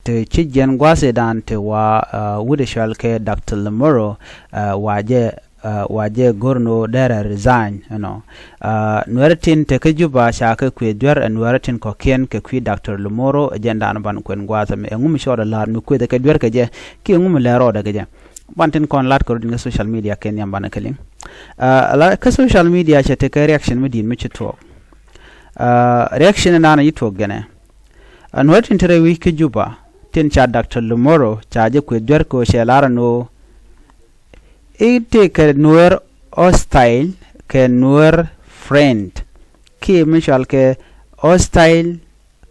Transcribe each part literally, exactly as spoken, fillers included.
ti ci jiɛn gua̱thidan ti wa, ah, wut ɛ cɔal kɛ Doctor Lamoro, ah, wa jɛ, ah, wa jɛ go̱r ni ɣöö derɛ resign, you know. Ah, Nuɛri tin te kä Juba ca kɛ kuëë duer ɛ Nuɛri tin kɔ̱kiɛn kɛ kui̱ Doctor Lamoro ɛ jɛn da̱a̱n ban kuɛn gua̱a̱th ɛmɛ. Ɛŋu mi cɔɔdɛ la̱r mi kuëëdɛ kɛ duer kɛ jɛ kiɛ ɛŋu mi lɛr rɔɔdɛ kɛ jɛ? Ban tin kɔn la̱t kɛ rɔ din kä social media kɛ nhiam banɛ kɛ liŋ. Ah, la kä social media cɛ tekɛ reaction mi di̱i̱t mi ci tuɔɔk. Ah, reaction in da̱a̱n a yi tuɔɔk jɛnɛ. Ah, Nuɛri tin te rɛy wi̱c kä Juba tin ca Doctor Lamoro ca jɛ kuëë duer kɛ ɣöö cɛ la̱r ɛn ɣöö i̱ tëëkɛ Nuer hostile kɛ Nuer friend. Kiɛ mi cɔal kɛ hostile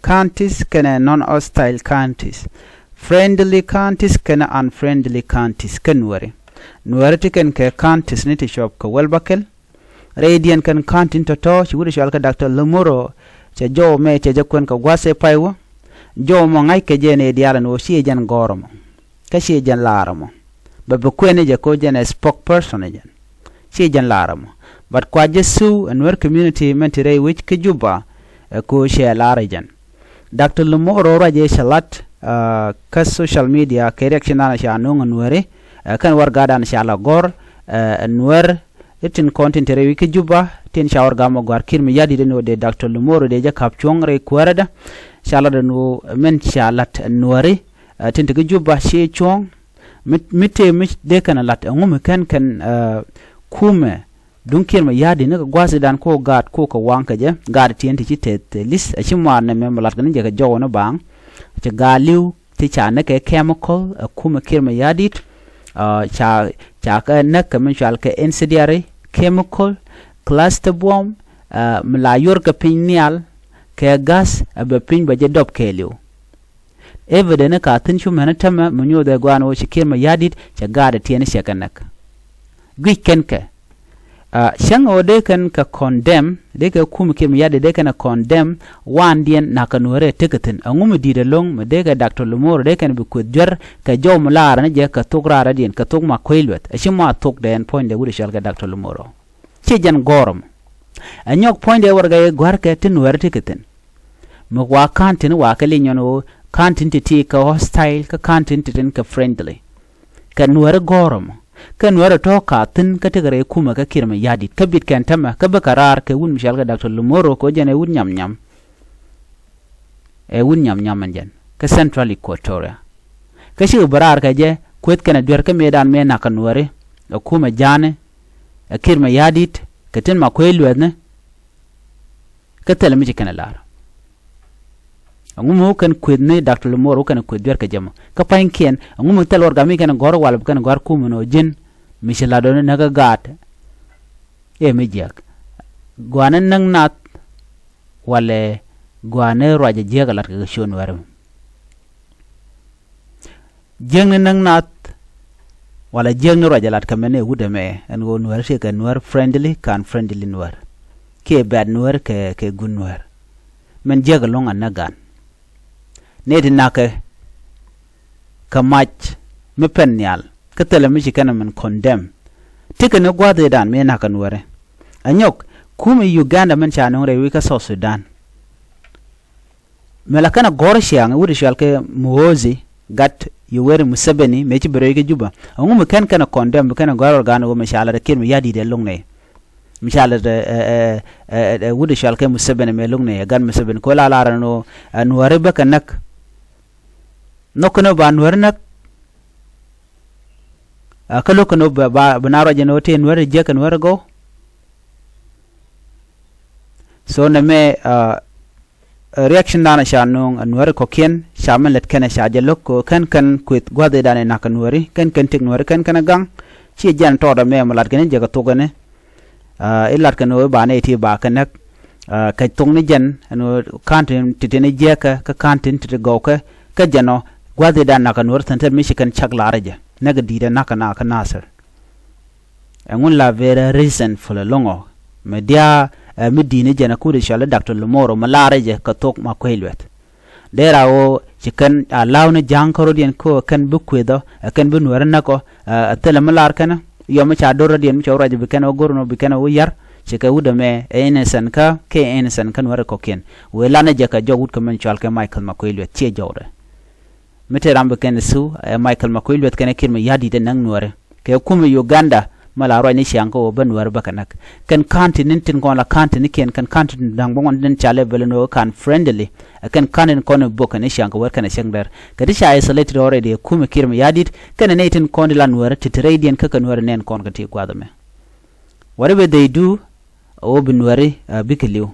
counties kɛnɛ non-hostile counties, friendly counties kɛnɛ unfriendly counties kä Nuɛri. Nuɛri ti kɛn kɛ counties ni ti cuɔp kɛ wäl bäkɛl. Rɛydiɛn kɛn county ni tɔ̱tɔ̱ ci wut ɛ cɔal kɛ Doctor Lamoro cɛ jɔw mɛ cɛ jɛ kuɛn kɛ gua̱th ɛ pay wä. Jɔw mɔ ŋa̱ckɛ jɛ ni diaal ɛn ɣöö ci jɛn gɔ̱r ɛmɔ. Kä ci jɛn la̱r ɛmɔ. Bɛ bi kuɛn jɛ ko jɛn ɛ spokesperson jɛn. Ci jɛn la̱r ɛmɔ. But kua jɛ thiw ɛ Nuer community mɛn ti rɛy wi̱c kä Juba ɛ ko cɛ la̱r jɛn. Doctor Lamoro ruac ɛ cɛ la̱t, ah, kä social media kɛ reaction dan ca nuŋ ɛ Nuɛri, ɛ kɛn warɛgadan ca la gɔ̱r, ɛ Nuɛr i̱ tin kɔn tin te rɛy wi̱c kä Juba tin ca warɛga mɔ gɔ̱a̱r Kiir Mayardit ɛn ɣöö dee Doctor Lamoro dee jɛ ka̱p cuɔ̱ŋ rɛy kuäärädɛ. Ca la̱t ɛn ɣöö mɛn ca la̱t ɛ Nuɛri, ah, tin te kä Juba ci cuɔ̱ŋ. Mi, mi tëë mi dee kɛn a la̱t ɛŋu mi kɛn kɛn, ah, kumɛ duŋ Kiir Mayardit ni kɛ gua̱thidan ko gaat ko kɛ waŋ kɛ jɛ gaat tiɛn ti ci tɛth, tɛth li̱th a ci muaar nɛmɛ mi la̱t kɛ ni jɛ kɛ jɔwä ni baaŋ. Cɛ gaat li̱w ti ca näk kɛ chemical ɛ kumɛ Kiir Mayardit, ah, ca, ca kɛ näk kɛ mi cɔal kɛ incendiary chemical, cluster bomb, ah, mi la yuɔr kɛ piny nhial kɛ gas ɛ bɛ piny bɛ jɛ dɔp kɛɛliw. Evidence ka thi̱n cu mɛn tämɛ mi nyuuth ɛ gua̱a̱n ɣöö ci Kiir Mayardit cɛ gaat ɛ tiɛɛni cɛ kɛ näk. Guic kɛn kɛ, ah, cäŋ ɣöö dee kɛn kɛ condemn, dee kɛ kum Kiir Mayardit dee kɛn ɛ condemn wandiɛn nakä Nuɛri ɛ tekɛ thi̱n. Ɛŋu mi di̱i̱t ɛlɔ̱ŋ mi dee kɛ Doctor Lamoro dee kɛn bi kueth juer kɛ jɔw mi laarä ni jɛ kɛ thok raaradiɛn kɛ thok Makuei Lueth. Ɛ ci ma thokdɛ ɛn puɔ̱nydɛ wut ɛ cɔal kɛ Doctor Lamoro. Ci jɛn gɔ̱r ɛmɔ. Ɛ nyɔk puɔ̱nydɛ warɛgɛ i̱ gua̱rkɛ ti Nuɛri ti kɛ thi̱n. Mi wa ka̱n tin wa kɛ linyɔn ɣöö ka̱n tin ti ti kɛ hostile kä ka̱n tin ti tin kɛ friendly. Kɛ Nuɛri gɔ̱r ɛmɔ. Kä Nuɛri tɔ̱ ka thi̱n kä tekɛ rɛy kumɛ kä Kiir Mayardit kä bit kɛn tämɛ kä bikɛ raar kɛ wut mi cɔal kɛ Doctor Lamoro kɛ ɣöö jɛn ɛ wut nyam nyam. Ɛ wut nyam nyam ɛn jɛn kä Central Equatoria. Kä cikɛ bi raar kɛ jɛ kueth kɛn ɛ duer kä mëëdan mëë nakä Nuɛri ɛ kumɛ ja̱a̱ni ɛ Kiir Mayardit kɛ tin Makuei Luethni. Kä thilɛ mi ci kɛn ɛ lar. Ɛŋu mi wä kɛn kueth ni Doctor Lamoro wä kɛn kueth duer kɛ jɛ mɔ kä pa̱nykiɛn ɛŋu mi thil warɛga mi kɛn gɔ̱r wal bi kɛn gɔ̱r kumɛ nɔ ji̱n mi ci lat dɔ̱ni näk kä gaat. Ëë mi jiäk gua̱a̱ni näk nath walɛ gua̱a̱ni ruacɛ jiäk ɛ lat kɛ kɛ ciö Nuɛri. Jiäkni näk nath walɛ jiäkni ruacɛ lat kɛ mɛn ëë wut ɛmɛ ɛn ɣöö Nuɛr tekɛ Nuɛr friendly ka̱n friendly Nuɛr. Kiɛ bad Nuɛr kɛ, kɛ good Nuɛr. Mɛn jiäk ɛlɔ̱ŋ a näk gan. Nɛy ti na̱kɛ kɛ mac mi pɛn nhial kä thilɛ mi ci kɛn ɛ min condemn. Tekɛ ni gua̱a̱th ëëdan mi na̱kɛ Nuɛri. Ɛ nyɔk kumɛ Uganda mɛn ca nöŋ rɛy wi̱i̱ kä South Sudan. Mëë la kɛn a gɔ̱r ciaŋ i̱ wut i̱ cɔal kɛ Muhoozi gat Yoweri Museveni mëë ci ben rɛy kä Juba. Ɛŋu mi kɛn kɛn a condemn bi kɛn a gɔ̱r ɣöö gan ɣöö mi ca lat ɛ Kiir Mayardit ɛ lo̱ŋ nɛy. Mi ca lat ɛ, ɛ, ɛ, ɛ, ɛ wut i̱ cɔal kɛ Museveni mëë lo̱ŋ nɛy ɛ gat Museveni kɛ ɣöö la lar ɛn ɣöö ɛ Nuääri bä kɛ näk. Nhɔk kɛn ɣöö ba Nuääri näk. Ɛ kä lo̱k kɛn ɣöö ba, ba, bi na ruac ɛn ɣöö tëë Nuääri jiäk kɛ Nuääri gɔw. So nɛmɛ, ɛ, reaction dan ca nööŋ ɛ Nuääri kɔ̱kiɛn ca min lät kɛn ɛ ca jɛ lo̱k kɛ kɛn kɛn kueth gua̱th ëëdan ɛ na̱k ɛ Nuääri kɛn kɛn tëk Nuääri kɛn kɛn ɛ gaŋ. Ci jɛn tɔɔt ɛmɛ mi lat kɛn i̱ jɛ kɛ thok ɛn i̱, ɛ, i̱ lat kɛn ɣöö i̱ ba nɛy ti ba kɛ näk, ɛ, kɛ thok ni jɛn ɛn ɣöö ka̱n tin ti tin i̱ jiɛkɛ kä ka̱n tin ti ti gɔwkɛ kä jɛn ɔ gua̱th ëëdan na̱k ɛ Nuääri thi̱n thil mi ci kɛn cak lar ɛ jɛ näk ɛ di̱i̱t ɛ na̱k ɛ na̱k kä Nasir. Ɛŋu la very resentful ɛlɔ̱ŋ ɔ mi diaa, ɛ, mi di̱i̱ni jɛn ɛ kut i̱ cɔal i̱ Doctor Lamoro mi laarä jɛ kɛ thok Makuei Lueth. Dee ra ɣöö ci kɛn a la̱w ni ja̱a̱ŋ kä rɔ̱diɛn kä ɣöö kɛn bi kueth ɔ, ɛ, kɛn bi Nuääri näk ɔ, ɛ, ɛ thilɛ mi laar kɛn ɔ. Yɔ mi ca do̱r rɔ̱diɛn mi cɛ wä ruac bi kɛn ɔ go̱r ni ɔ bi kɛn ɔ wä yar. Ci kɛ wut ɛmɛ ɛ innocent kä, kɛ innocent kä Nuääri kɔ̱kiɛn. Wëë lanɛ jɛ kɛ jɔw wut kɛ min cɔal kɛ Michael Makuei Lueth ciɛ jɔwdɛ. Mi te ram bi kɛn thi̱w ɛ Michael Makuei Lueth kɛnɛ Kiir Mayardit ɛ näk Nuäri kɛ kumɛ Uganda. Mɛ la ruac ni ciaŋ kä ɣöö bä Nuäri bä kɛ näk. Kɛn ka̱n ti ni̱n tin kɔn la ka̱n ti ni kiɛn kɛn ka̱n ti da̱ŋ bä ŋuan tin ca lɛ bel ni ɣöö ka̱n friendly. Ɛ kɛn ka̱n tin kɔn i̱ bok kɛn i̱ ciaŋ kɛ wär kɛn ɛ cäŋ dɛr kɛ ti ca isolated already ɛ kumɛ Kiir Mayardit kɛnɛ nɛy tin kɔn di la Nuäri ti ti rɛydiɛn kä kɛ Nuäri nɛn kɔn kɛ ti gua̱a̱th ɛmɛ. Whatever they do, ɣöö bi Nuäri bikɛ li̱w.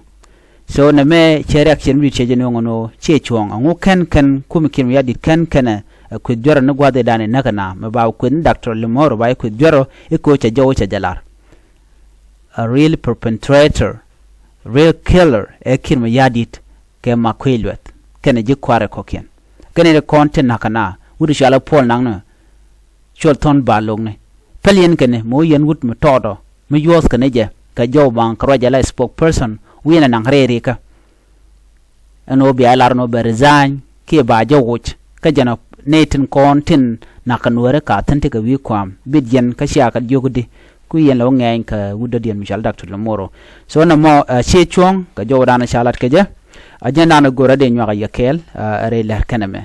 So nɛmɛ cɛ reaction mi di̱t cɛ jɛ nuɔ̱ŋ ɛn ɣöö ciɛ cuɔ̱ɔ̱ŋ ɛŋu kɛn kɛn kumɛ Kiir Mayardit kɛn kɛnɛ ɛ kueth juärä ni gua̱a̱th ëëdan ɛ näk ɛna mɛ ba kueth ni Doctor Lemoro ba i̱ kueth juärä i̱ ko̱ cɛ jɔw cɛ jɛ lar. A real perpetrator, real killer ɛ Kiir Mayardit kɛ Makuei Lueth kɛnɛ ji̱ kua̱rɛ kɔ̱kiɛn. Kɛnɛ ti kɔn ti na̱k ɛna wut i̱ cualɛ puɔl naŋni cuɔl thɔn ba lo̱kni. Päl yɛn kɛnɛ mi wä yɛn wut mi tɔɔtɔ mi yuɔ̱ɔ̱th kɛnɛ jɛ kɛ jɔw baŋ kɛ ruac ala spokesperson wi̱i̱n ɛ naŋ rɛɛrikä. Ɛn ɣöö bia lar ɛn ɣöö bɛ resign kiɛ ba jɔw woc kä jɛn ɔ nɛy tin kɔn tin na̱k kɛ Nuäri ka thi̱n ti kɛ wi̱i̱ kua̱a̱m bit yɛn kä cia kɛ jiök di. Ku yɛn lɛ wä ŋɛɛny kɛ wut dɔ̱diɛn mi cɔal Doctor Lemoro. So nɛmɔ ɛ ciɛ cuɔ̱ɔ̱ŋ kɛ jɔwdan ca lat kɛ jɛ. A jɛn dan ɛ go̱r a dee nyuak a yɛ kɛɛl ɛ rɛy lɛr kɛnɛ mɛ.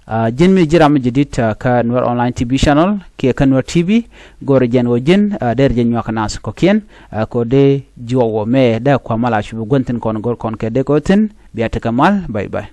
Ji̱n mi ji̱ ram mi ji̱ di̱t kä Nuer Online T V channel kiɛ kä Nuer T V. Go̱o̱rɛ jɛn ɣöö ji̱n dee rɛ jɛ nyuak kɛ nath kɔ̱kiɛn. Kɛ ɣöö dee jiɔk wä mëë dee kua̱r mal a cup gua̱n thi̱n kɔn go̱r kɔn kɛ dee kɛ ɣöö thi̱n bia tekɛ mal. Bye bye.